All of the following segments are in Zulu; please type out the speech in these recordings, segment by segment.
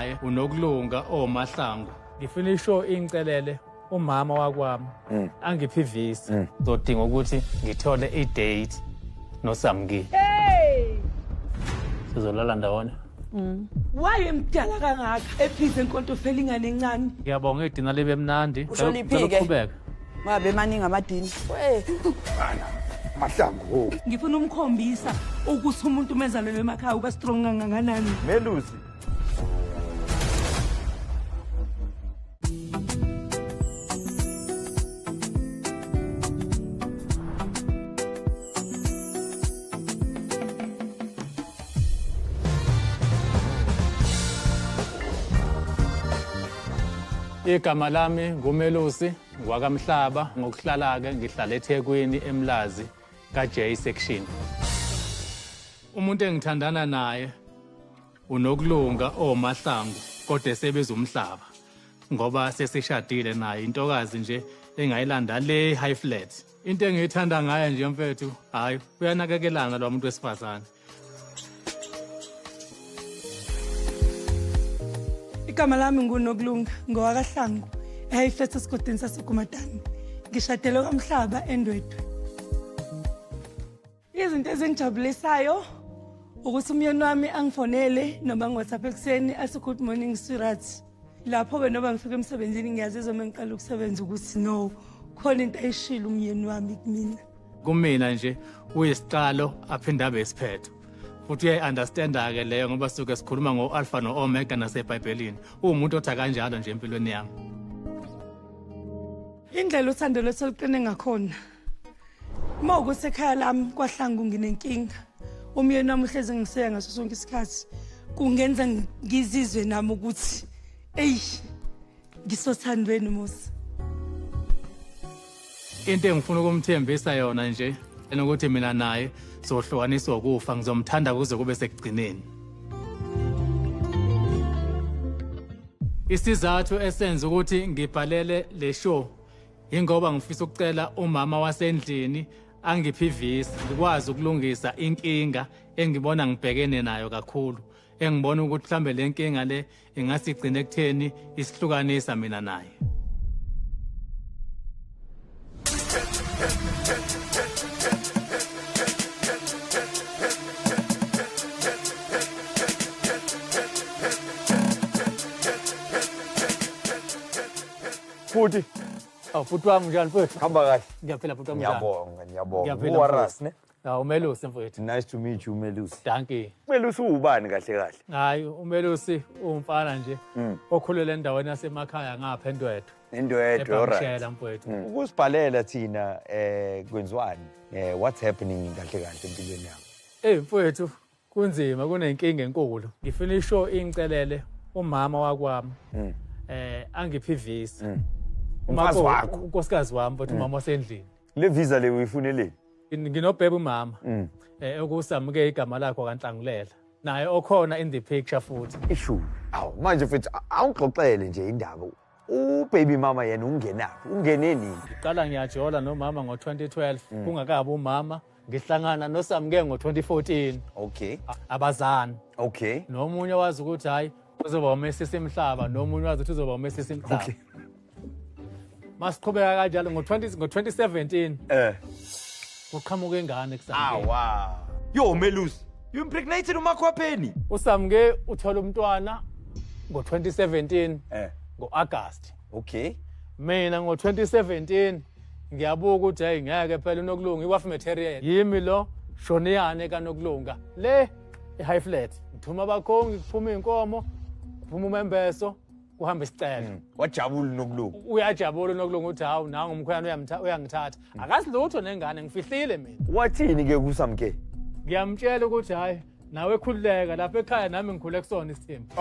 naye uNokulunga oMahlangu. Ngifuna ishow ingicelele umama wakwami angiphe ivisa. Ngizodinga ukuthi ngithole i-date noSamke. Hey! Sizolala ndawonye. Why emdala kangaka ephize enkonto fela ingane encane? Ngiyabonga idina libe mnandi. Usho liphi-ke? Ukuqhubeka. Ngabe maningi amadini. We. Mahlangu. Ngifuna umkhombisa ukuthi umuntu umezalelwe emakhaya uba strong kangakanani. Melusi. Igama lami nguMelusi ngwakamhlaba, ngokuhlala-ke ngihlala eThekwini eMlazi ka-J section. Umuntu engithandana naye uNokulunga oMahlangu, kodwa esebenza umhlaba ngoba sesishadile naye, intokazi nje engayilanda le high flat. Into engiyithanda ngaye nje mfethu, hayi uyanakekelana lo muntu wesifazane. Igama lami nguNokulunga ngowakaHlangu eHigh esigodini saseGumadani. Ngishadele kwaMhlaba eNdwedwe. Izinto ezingijabulisayo ukuthi umyeni wami angifonele noma ngi-WhatsApp ekuseni athi good morning sweetheart. Lapho-ke noma ngifika emsebenzini ngiyazizwa uma ngiqala ukusebenza ukuthi no, khona into ayishilo umyeni wami kumina. Kumina nje uyisiqalo aphinde abe isiphetho. Futhi uyayi-understanda-ke leyo ngoba suke sikhuluma ngo-alpha no-omega naseBhayibhelini. Uwumuntu othi akanjalo nje empilweni yami. Indlela uthando lwethu oluqine ngakhona. Uma ukuthi ekhaya lami kwaHlangu nginenkinga, umyeni wami uhlezi ngiseka ngaso sonke isikhathi. Kungenza ngizizwe nami ukuthi eyi ngisothandweni musa. Into engifuna ukumthembisa yona nje enokuthi mina naye sohlukaniswa ukufa, ngizomthanda kuze kube sekugcineni. Isizathu esenza ukuthi ngibhalele le show ingoba ngifisa ukucela umama wasendlini angiphe ivisa ngikwazi ukulungisa inkinga engibona ngibhekene nayo kakhulu, engibona ukuthi mhlambe le nkinga le ingasigcina ekutheni isihlukanisa mina naye. Futhi Awu bhuti wami, njani mfowethu? Hamba kahle. Ngiyaphila bhuti wami, njani? Ngiyabonga, ngiyabonga. Ngiyaphila, Uwaras ne? Hawu uMelusi mfowethu. Nice to meet you Melusi. Dankie. Melusi uwubani kahle kahle? Hayi uMelusi uwumfana nje okhulele endaweni yasemakhaya ngapha eNdwedwe. Endwedwe, all right. eBhamshela mfowethu. Ukusibhalela thina kwenziwani? What's happening kahle kahle empilweni yakho? Hey mfowethu, kunzima, kunenkinga enkulu. Ngifuna ishow ingicelele umama wakwami. Angiphe ivisa. Umfazi wakho? Unkosikazi wami mfowethu, umama wasendlini. Le visa le uyifuneleni? Nginobheba umama. Okusamuke igama lakho kaNhlangulela. Naye okhona in the picture futhi. Ishu. Awu manje mfethu awungixoxele nje indaba. Ubaby mama yena ungenaphi? Ungene nini? Ngiqala ngiyajola nomama ngo-2012, kungakabi umama. Ngihlangana noSamke ngo-2014. Abazani. Nomunye wazi ukuthi hayi uzoba umesisi emhlaba, nomunye wazi ukuthi uzoba umesisi emhlaba. Masiqhubeka kanjalo ngo-2017. Kuqhamuka ingane kuSamke. Awa. Yo Melusi, you impregnated umakhwapheni. uSamke uthola umntwana ngo-2017 ngo-August. Mina ngo-2017 ngiyabuka ukuthi hey ngeke phela uNokulunga iwife material. Yimi lo shoniyane kaNokulunga le i-high flat. Ngithuma abakhongi, kuphuma inkomo, kuphuma umembeso, kuhamba isicelo. Wajabula uNokulunga. Uyajabula uNokulunga uthi hawu nangu umkhweyana uyangithatha. Akazi lutho nengane, ngifihlile mina. Wathini ke kuSamke? Ngiyamtshela ukuthi hayi nawe khululeka lapha ekhaya nami ngikhule kusona isithembu.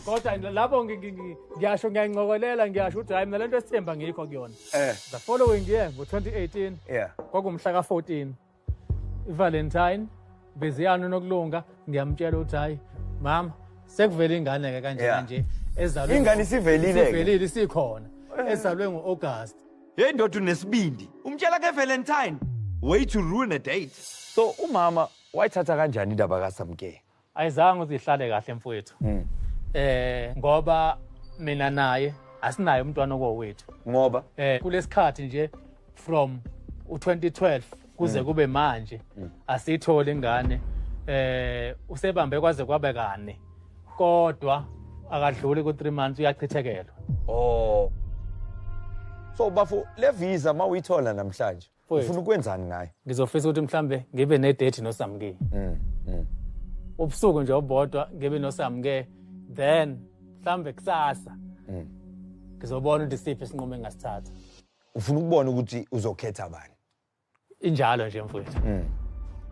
Kodwa lapho ngiyasho ngiyayincokolela, ngiyasho ukuthi hayi mina lento esithemba ngikho kuyona. The following year ngo-2018 kwakumhla ka-14 iValentine beziyana uNokulunga, ngiyamtshela ukuthi hayi mama sekuvele ingane ke kanje kanje ezalwe Ingane isivelile ke. Isivelile isikhona. Ezalwe ngo-August. Hey ndoda unesibindi. Umtshela ke Valentine. Way to ruin a date. So umama wayithatha kanjani indaba kaSamke? Ayizange ukuthi ihlale kahle mfowethu. Ngoba mina naye asinaye umntwana okowethu. Ngoba kulesikhathi nje from u2012 kuze kube manje asithole ingane. Usebambe kwaze kwabe kane. Kodwa akadluli ku 3 months uyachithekelwa. Oh. So bafo le visa mawuyithola namhlanje ufuna ukwenzani ngayo? Ngizofisa ukuthi mhlambe ngibe ne date noSamke. Ubusuku nje obodwa ngibe noSamke, then mhlambe kusasa ngizobona ukuthi siphi isinqumo engasithatha. Ufuna ukubona ukuthi uzokhetha bani? Injalo nje mfowethu.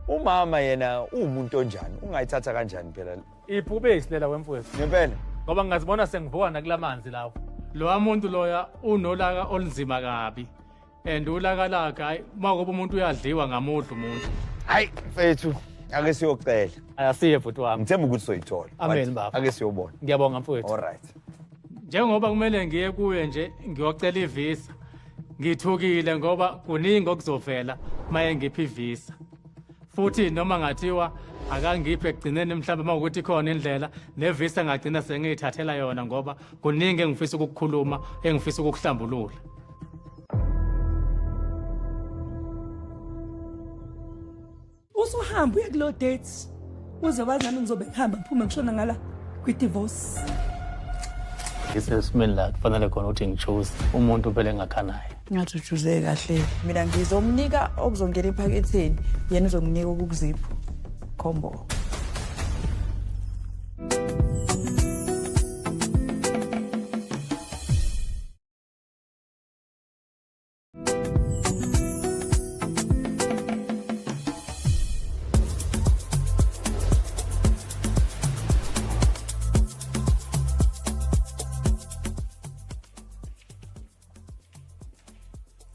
Umama yena uwumuntu onjani? Ungayithatha kanjani phela? Ibhubesi lela wemfowethu. Ngempela. Ngoba ngingazibona sengivuka nakulamanzi lawo. Lo muntu loya unolaka olunzima kabi. And ulaka lakhe hayi makuba umuntu uyadliwa ngamudla umuntu. Hayi mfethu, ake siyocela. Ayasiye bhuti wami. Ngithemba ukuthi soyithola. Amen baba. Ake siyobona. Ngiyabonga mfowethu. All right. Njengoba kumele ngiye kuye nje ngiyocela ivisa. Ngithukile ngoba kuningi okuzovela maye ngiphi ivisa. Futhi noma ngathiwa akangiphe ekugcineni mhlawumbe mawukuthi khona indlela nevisa ngagcina sengiyithathela yona ngoba kuningi engifisa ukukukhuluma engifisa ukukuhlambulula. Usuhamba uye kulo date uzobazi nami ngizobe ngihamba ngiphume ngishona ngala kwi-divorce. Ngisesimeni la kufanele khona ukuthi ngichoose umuntu phela engakhanayo. Ngathi ujuze kahle. Mina ngizomnika okuzongena ephaketheni, yena uzonginika okukuzipho. Combo.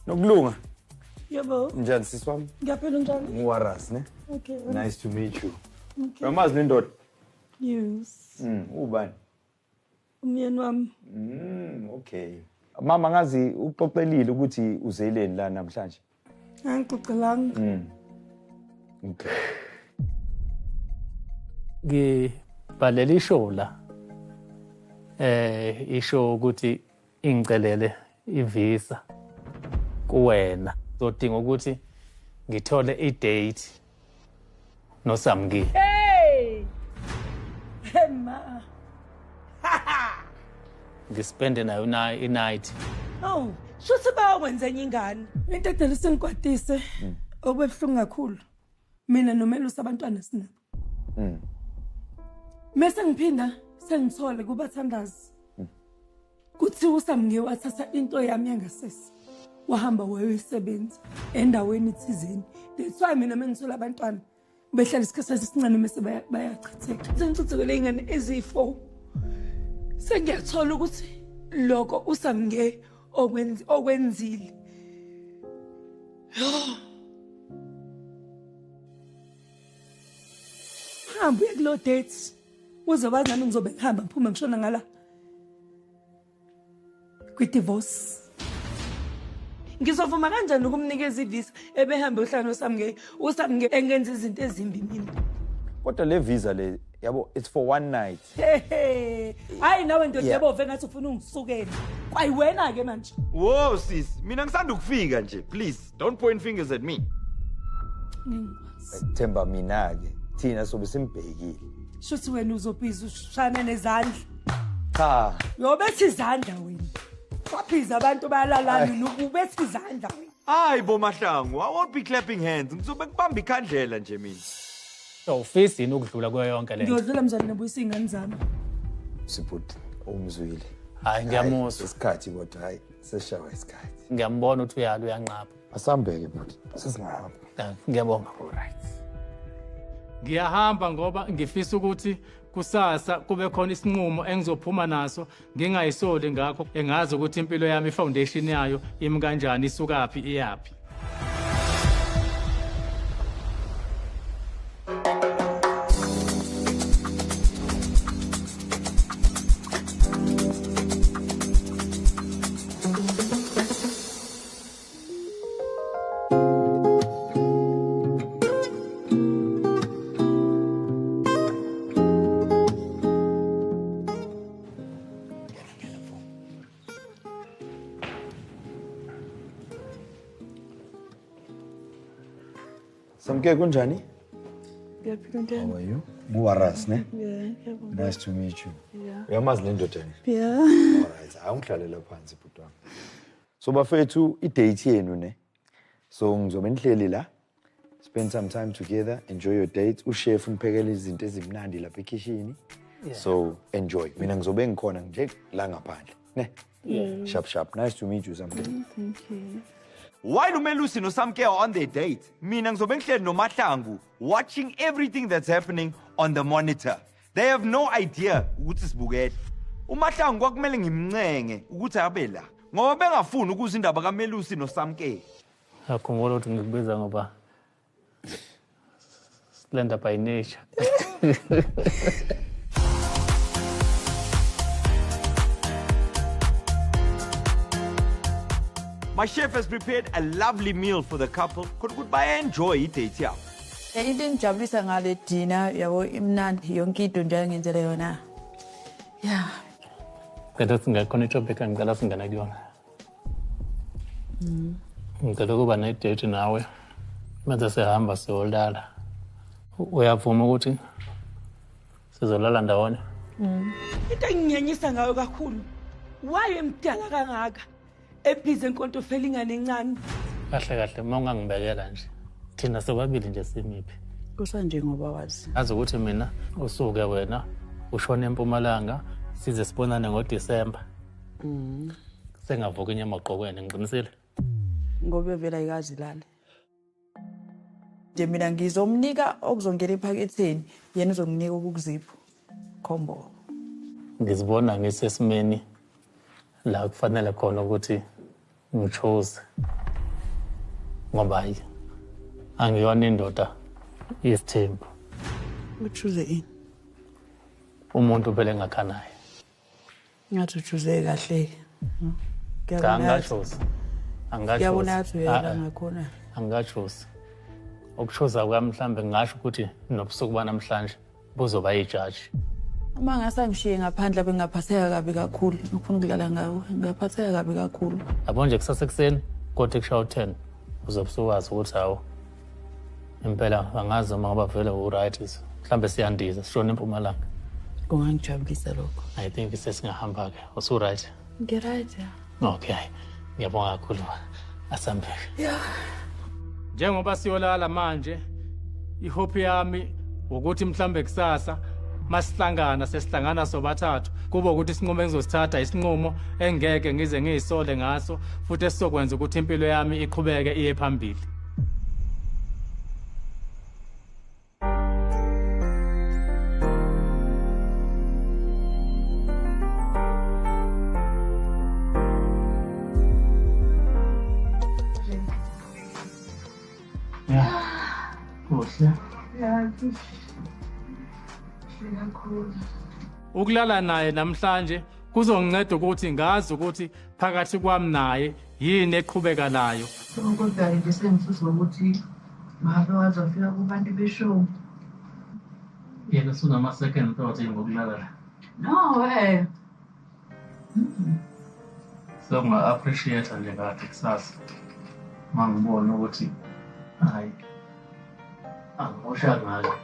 Nokulunga. Yebo. Njani sisi wami? Ngiyaphila njani? Ngiwaras ne? Okay. Nice to meet you. Okay. Uyamazi le ndoda? Yes. Ubani? Umyeni wami. Okay. Mama ngazi uxoxelile ukuthi uzeleni la namhlanje. Angixoxelanga. Okay. Ngibhalela ishow la. Ishow ukuthi ingicelele ivisa kuwena. Zodinga ukuthi ngithole i-date noSamke. Hey! Hey ma. Ngispende nayo i-night. Oh, shuthi bayakwenza enye ingane. Into edala sengikwatise okubuhlungu kakhulu. Mina noMelusi abantwana sinabo. Mase ngiphinda sengithole kubathandazi. Kuthiwa uSamke wathatha into yami yangasese. Wahamba wayoyisebenza endaweni thizeni. That's why mina mengithola abantwana behlala isikhathi esincane mase bayachitheka. Sengicithekele ingane eziyi4. Sengiyathola ukuthi lokho uSamke okwenzile. Hamba uye kulo date. Uzobazi nami ngizobe ngihamba ngiphume ngishona ngala kwi-divorce. Ngizovuma kanjani ukumnikeza ivisa ebehambe uhlala noSamke, uSamke engenza izinto ezimbi mina. Kodwa le visa le yabo it's for one night. Hey, hayi nawe ndoda yabo vele ngathi ufuna ungisukela. Kwayiwena ke manje. Whoa sis, mina ngisanda ukufika nje. Please don't point fingers at me. Themba mina ke thina sobe simbhekile. Shuthi wena uzobhiza ushana nezandla. Cha. Uyobethi izandla wena. Baphiza abantu bayalalana ubethi izandla wena. Hayi bo Mahlangu, I won't be clapping hands. Ngizobe ngibamba ikhandlela nje mina. So ufisa yini ukudlula kuyo yonke lento? Ngiyodlula mzali nobuyisa ingane zami. Sibhuti umzwile. Hayi ngiyamuzwa. Isikhathi kodwa hayi seshawa isikhathi. Ngiyambona ukuthi uyalo uyanqaba. Asambeke bhuti. Sesingahamba. Ngiyabonga. All right. Ngiyahamba ngoba ngifisa ukuthi kusasa kube khona isinqumo engizophuma naso ngingayisoli ngakho engazi ukuthi impilo yami ifoundation yayo imi kanjani isukaphi iyaphi. Samke, kunjani? Ngiyaphila njani? How are you? Nguwaras, ne? Yeah, ngiyabonga. Nice to meet you. Yeah. Uyamazi le ndoda ne? Yeah. All right, awungihlalele phansi bhuti wami. So bafethu, i-date yenu ne? So ngizobe nihleli la. Spend some time together, enjoy your date. Ushef uniphekele izinto ezimnandi lapha ekhishini. So enjoy. Mina ngizobe ngikhona nje la ngaphandle, ne? Yeah. Sharp sharp. Nice to meet you, Samke. Thank you. While uMelusi noSamke are on their date, mina ngizobe ngihleli noMahlangu watching everything that's happening on the monitor. They have no idea ukuthi sibukele. UMahlangu kwakumele ngimncenge ukuthi abe la, ngoba bengafuni ukuzwa indaba kaMelusi noSamke. Akhumbula ukuthi ngikubiza ngoba slender by nature. My chef has prepared a lovely meal for the couple. Khona ukuthi bayenjoy i-date yabo. Into engijabulisa ngale dinner, yabo, imnandi yonke into nje angenzele yona. Yeah. Ngicela singakhona i-topic engicela singene kuyona. Ngicela ukuba ne-date nawe. Manje sihamba siyolala. Uyavuma ukuthi sizolala ndawonye? Into enginyenyisa ngayo kakhulu, why emdala kangaka ebhize enkontofela ingane encane? Kahle kahle uma ungangibekela nje, thina sobabili nje simiphi? Kusanje ngoba wazi. Azi ukuthi mina usuke wena ushone eMpumalanga size sibonane ngoDisemba. Sengavuka inyama ogqokweni, ngiqinisile. Ngoba vele ayikazi lale. Nje mina ngizomnika okuzongena ephaketheni, yena uzonginika okukuzipho. Combo. Ngizibona ngisesimeni la kufanele khona ukuthi ngichoose, ngoba hayi angiyona indoda yesithembu. Uchoose ini? Umuntu phela engakhanayo. Ngathi uchoose kahle. Cha, angachoose. Ngiyabona ngathi uyena ngakhona. Angachoose. Ukushoza kwami mhlambe ngingasho ukuthi nobusuku banamhlanje buzoba ijaji. Uma ngasangishiye ngaphandle bengaphatheka kabi kakhulu. Ngifuna ukudlala ngawe, ngaphatheka kabi kakhulu. Yabo nje kusasa ekuseni kodwa kushawa 10 uzobe usuwazi ukuthi hawo impela angazi uma ngoba vele u-right, mhlambe siyandiza sishone eMpumalanga. Kungangijabulisa lokho. I think sesingahamba ke. Usu-right? Ngi-right, yeah. Okay. Ngiyabonga kakhulu. Asambe. Yeah. Njengoba siyolala manje, ihope yami ukuthi mhlambe kusasa masihlangana sesihlangana sobathathu kube ukuthi isinqumo engizosithatha isinqumo engeke ngize ngiyisole ngaso futhi esizokwenza ukuthi impilo yami iqhubeke iye phambili. Kuhle. Ukulala naye namhlanje kuzonginceda ukuthi ngazi ukuthi phakathi kwami naye yini eqhubeka nayo. Kodwa nje sengisusa ukuthi mabe wazofika kubantu beshow. Yena sunama second thought ngokulala la. No eh. So nga appreciate nje kahle kusasa. Mangibona ukuthi hayi angimosha ngayo.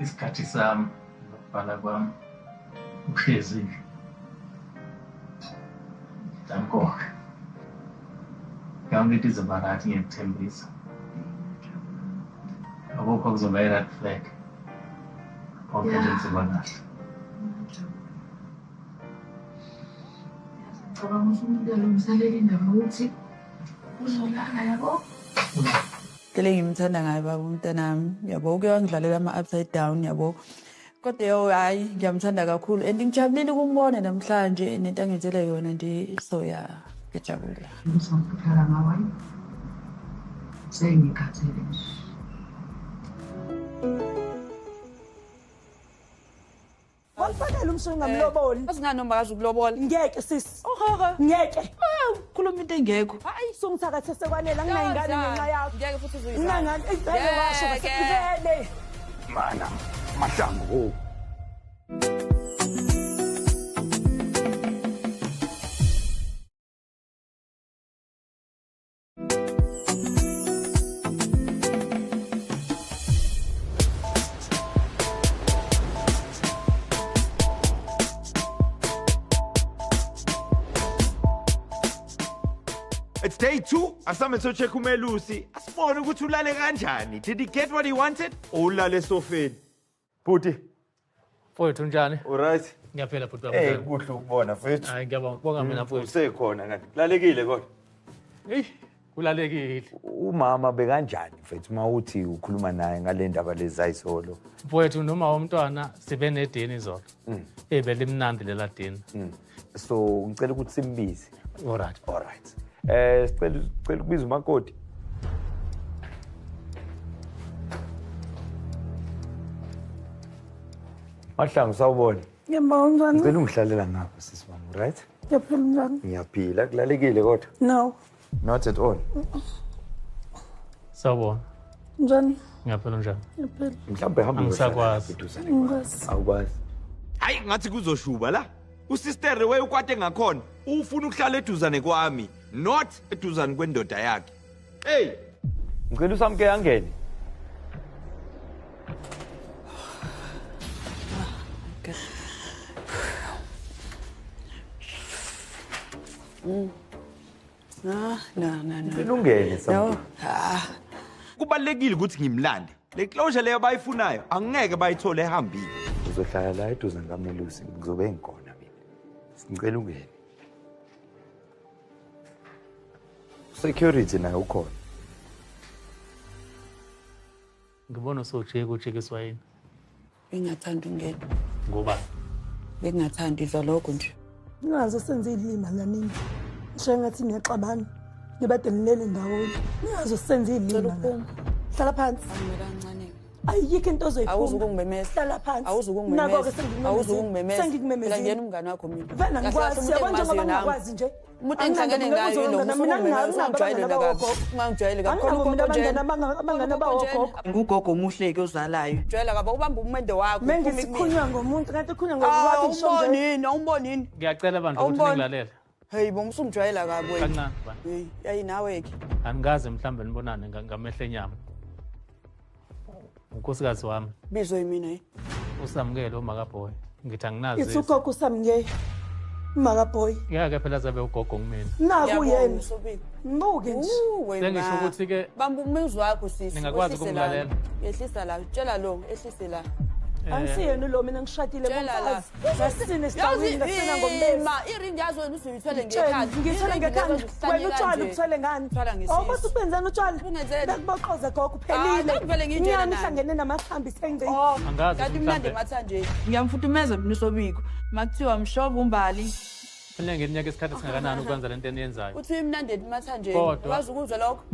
Isikhathi sami nokubhala kwami uhlezi nje. Danko. Yonke into izoba right, ngiyakuthembisa. Akukho kuzoba i-red flag. Konke nje kuzoba kahle. Ngicabanga ukuthi umuntu alungiselele indaba yokuthi uzolala yabo. Ngicela ngimthanda ngaye baba umntanami yabo, uke wangidlalela ama-upside down yabo. Kodwa yo hayi ngiyamthanda kakhulu and ngijabulile ukumbona namhlanje nento angenzele yona nje, so ya ngiyajabula. Ngizongikhala ngawe. Sengikhathele nje. Wamfakela umshini ngamloboli. Asinganoma kazi ukulobola. Ngeke sisi. Ohoho. Ngeke. Khuluma into engekho. Hayi songithakathe sekwanele anginayingane ngenxa yakho. Ngeke futhi uzoyizala. Ngingangani vele washo vele. Mana Mahlangu. It's day 2. Asambe socheck uMelusi. Asibone ukuthi ulale kanjani. Did he get what he wanted? Or ulale esofeni? Bhuti. Mfowethu unjani? Alright. Ngiyaphila bhuti wami. Eh kuhle ukubona mfethu. Hayi ngiyabonga. Kubonga mina mfowethu. Usekhona kanti. Kulalekile kodwa. Hey, kulalekile. Umama bekanjani mfethu mawuthi ukhuluma naye ngale ndaba lezayisolo? Mfowethu noma umntwana sibe nedini izolo. Ebelimnandi lela dini. So ngicela ukuthi simbize. Alright. Alright. Sicela ukubiza umakoti. Mahlangu sawubona. Ngiyabonga mntwana. Ngicela ungihlalela ngapha sisi wami, right? Ngiyaphila mntwana. Ngiyaphila, kulalekile kodwa. No. Not at all. Sawubona. Njani? Ngiyaphila njani? Ngiyaphila. Mhlawumbe hamba Angisakwazi. Awukwazi. Hayi ngathi kuzoshuba la. Usister we ukwate ngakhona. Ufuna ukuhlala eduzane kwami, not eduzane kwendoda yakhe. Hey, ngicela uSamke angene. No, no, no. Ngicela Samke. Kubalekile ukuthi ngimlande. Le closure leyo bayifunayo angeke bayithole ehambile. Uzohlala la eduze kaMelusi, ngizobe ngikhona mina. Ngicela ungene. Security naye ukhona. Ngibona usojika ujikiswa yini? Bengathanda ungena. Ngoba bengathanda izwa lokho nje. Ningaze senze ilima lanini. Ngisho ngathi niyaxabana. Nibade nilele ndawonye. Ningaze senze ilima. Hlala phansi. Kancane. Ayikho into ozoyiphuma. Awuzukungimemeza. Hlala phansi. Awuzukungimemeza. Awuzukungimemeza. Sengikumemeziwe. Phela ngiyena umngane wakho mina. Vele angikwazi. Yabona njengoba ngingakwazi nje. Umuntu engihlangene ngayo lo ungangijwayele kabi. Ungangijwayele kabi. Abangani abawogogo. Ngugogo omuhle ke ozalayo. Jwayela kabi ubamba umendo wakho. Mengisikhulunywa ngomuntu kanti ukhulunywa ngokuwabi ngisho nje. Awumbonini, awumbonini. Ngiyacela bandla ukuthi ningilalele. Hey bo usungijwayela kabi wena. Kancane bana. Hey, yayi nawe ke. Angikaze mhlambe nibonane ngamehlo enyama. Unkosikazi wami. Bizwe mina hey. Usamukele umakaboy. Ngithi anginazi. Ithi ugogo usamukele. Makaboy. Ngeke phela zabe ugogo ngimina. Naku yena. Mbuke nje. Sengisho ukuthi ke bamba umuzwa wakho sisi. Ningakwazi ukumlalela. Yehlisa la, tshela lo, ehlise la. Angisiyena lo mina ngishadile ngomfazi. Ngasine esihlawini ngasina ngombezi. Ma iring yazo wena usuyithwele ngekhanda. Ngithwele ngekhanda. Wena utshwala uthwele ngani? Awubase ubenzani utshwala? Bekuboqoza gogo uphelile. Ngivele ngijela nawe. Ngihlangene namathambi sengcini. Angazi. Kanti mnandi emathanje. Ngiyamfuthumeza mina uSobiko. Makuthiwa mshova umbali. Phela ngeminyaka isikhathi singakanani ukwenza lento eniyenzayo. Uthi imnandi emathanje. Wazi ukuzwa lokho?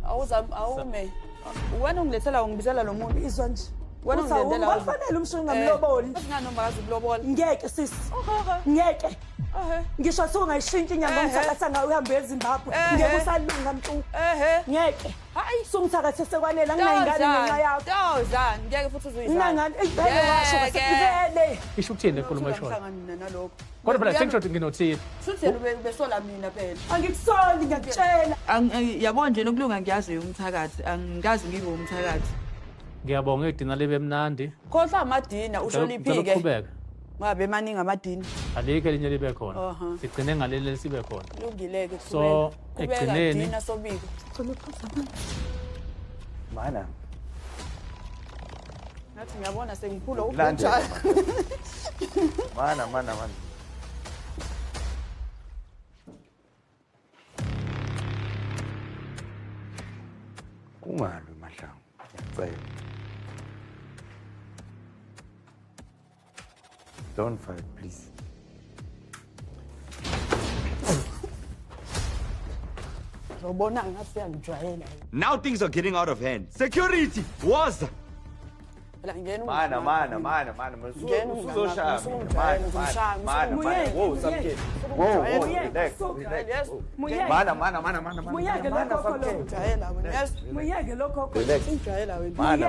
Awuzami awume. Wena ungilethela ungibizela lo muntu. Izwa nje. Wena ungifanele umshini ngamloboli. Singanoma kazi ukulobola. Ngeke sisi. Ngeke. Ngisho sungayishintsha inyanga ngomthakatha ngayo uhambe eZimbabwe. Ngeke usalunga mntu. Ngeke. Hayi sungithakathe sekwanele anginayingane ngenxa yakho. Tozani ngeke futhi uzoyizana. Nangani vele washo vele. Isho ukuthini le nkulumo eshoyo? Nalokho. Kodwa phela sengisho ukuthi nginothile. Sutheni besola mina phela. Angikusoli ngiyakutshela. Yabona nje nokulunga ngiyazi umthakathi, angikazi ngibe umthakathi. Ngiyabonga idina libe mnandi. Khohlwa amadina usho liphike. Qhubeka. Ngabe maningi amadina. Alikho elinye libe khona. Sigcine ngaleli sibe khona. Lungileke So ekugcineni dina Sobiko. Mana. Ngathi ngiyabona sengiphula ubhutshana. Mana mana mana. Kungalwi Mahlangu. Ngiyacela. Don't fight, please. Now things are getting out of hand. Security was. Mana, mana, mana, mana. Mana, mana, whoa, Samke. Whoa, whoa, relax, relax. Mana, mana, mana, mana, mana. Relax. Mana,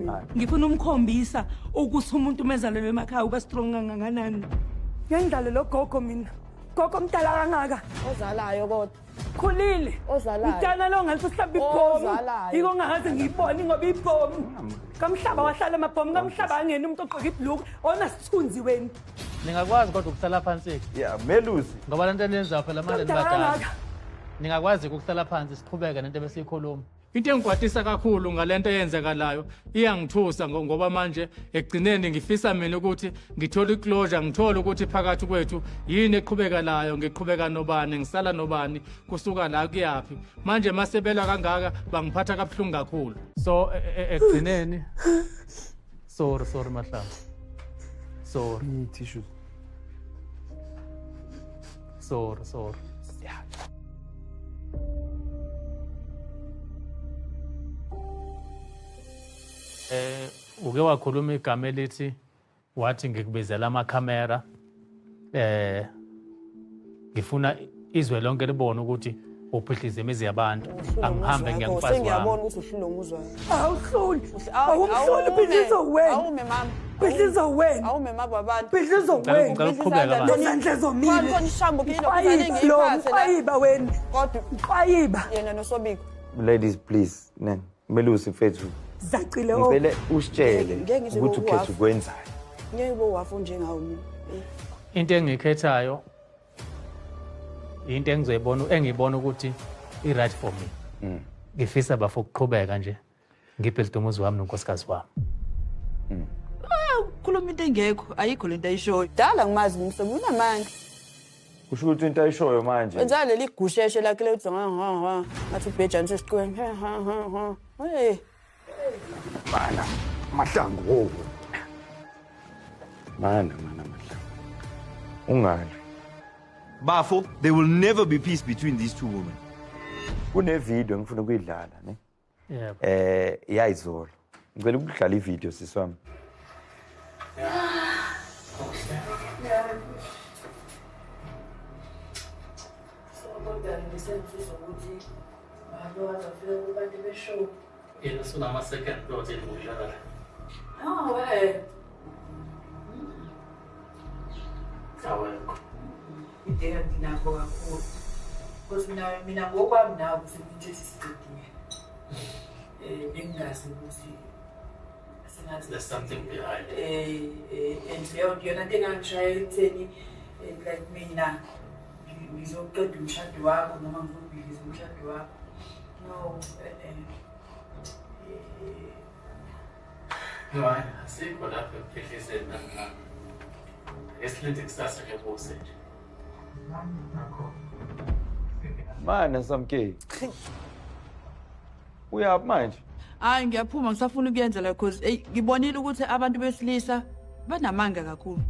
mana. Ngifuna umkhombisa ukuthi umuntu mezalelwe emakhaya uba strong kangakanani. Ngiyangidlale lo gogo mina. Gogo omdala kangaka. Ozalayo kodwa. Khulile. Ozalayo. Mntana lo ngathi uhlamba ibhomu. Yiko ngaze ngiyibone ngoba ibhomu. Kamhlaba wahlala amabhomu, kamhlaba angena umuntu ogqoka ibhluku, onasithunzi wena. Ningakwazi kodwa ukuhlala phansi. Yeah, Melusi. Ngoba lento eniyenzayo phela manje nibadala. Ningakwazi ukuhlala phansi siqhubeke nento ebesiyikhuluma. Into engikwatisa kakhulu ngalento eyenzekalayo iyangithusa ngoba manje ekugcineni ngifisa mina ukuthi ngithole iclosure, ngithole ukuthi phakathi kwethu yini eqhubekalayo, ngiqhubeka nobani, ngisala nobani, kusuka la kuyaphi. Manje masebelwa kangaka bangiphatha kabuhlungu kakhulu. So ekugcineni sorry Mahlangu. Sorry. Tissues. Sorry. Yeah. Uke wakhuluma igama elithi wathi ngikubizela amakhamera, ngifuna izwe lonke libone ukuthi uphihliza imizi yabantu. Angihambe ngiyamfazi wami. Sengiyabona ukuthi uhlulwe umuzwa. Awuhluli. Awumhluli phihliza wena. Awume mama. Phihliza wena. Awume mama wabantu. Phihliza wena. Ngicela ukuqhubeka baba. Izandla zomile. Khona ishambo kilo kufanele ngiyiphathe la. Qayiba wena. Kodwa qayiba. Yena noSobiko. Ladies please, ne. Melusi mfethu. Zacile ngivele usitshele ukuthi ukhetha ukwenzani. Ngeke ube wafu njengawo mina. Into engikhethayo into engizoyibona engibona ukuthi i right for me. Ngifisa bafo ukuqhubeka nje ngibuild umuzi wami nonkosikazi wami. Khuluma into engekho, ayikho lento ayishoyo. Dala ngimazi ngimsobe unamandla. Kusho ukuthi into ayishoyo manje. Wenza leli gusheshe lakhe lethi ha ha ha ngathi ubhejane sesiqweni. Ha ha ha ha. Hey. Mana Mahlangu. Mana Mahlangu. Ungali. Bafo, there will never be peace between these two women. Kune video ngifuna ukuyidlala ne. Yebo. Yayizolo. Ngicela ukudlala ivideo sisi wami. Kodwa ngisenzizwa ukuthi abantu bafika kubantu beshow. Yena sunama second thought endlala. No way. Awekho. Ideka ndinakho kakhulu. Because mina ngokwami nawe ukuthi sisididile. Bengingazi ukuthi singathi there's something behind. And yona into engangishaya ekutheni like mina ngizoqeda umshado wakho noma ngizobhiliza umshado wakho. No, No, asikho lapho ekuphihliseni nami. Esilinde kusasa ke bose nje. Mana Samke. Uyaphi manje? Hayi ngiyaphuma ngisafuna ukuyenza la because ngibonile ukuthi abantu besilisa banamanga kakhulu.